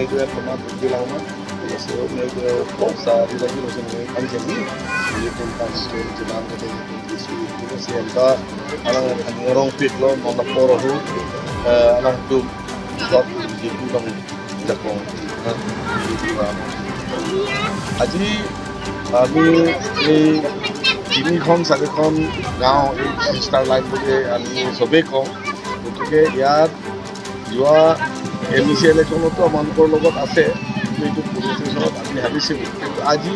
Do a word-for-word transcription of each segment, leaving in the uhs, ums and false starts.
neidu ya pama tu bilang ma. Laso neidu ya kok sa di lagi laso neidu kan jadi. Ini pun kan sudah jalan ke jadi pun isi itu si anta alang anyorong pit lo mana poro hu, eh, alang tu dot di tu dong jakong. Nah, di tu lah. Aji, kami এই তিনিখন চাৰিখন গাঁও এই star light বুলি আমি চবেই কওঁ। গতিকে ইয়াত যোৱা এম ই চি ইলেকশ্যনতো আমালোকৰ লগত আছে, কিন্তু এইটো পুলিচ ষ্টেচনত আমি হাৰিছিলোঁ। কিন্তু আজি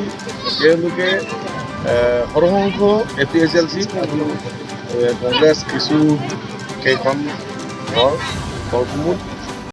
তেওঁলোকে, এ, সৰহ সংখ্যক এ পি এইচ এল চি আৰু, এ, কংগ্ৰেছ কিছু কেইখন ঘৰ, ঘৰসমূহ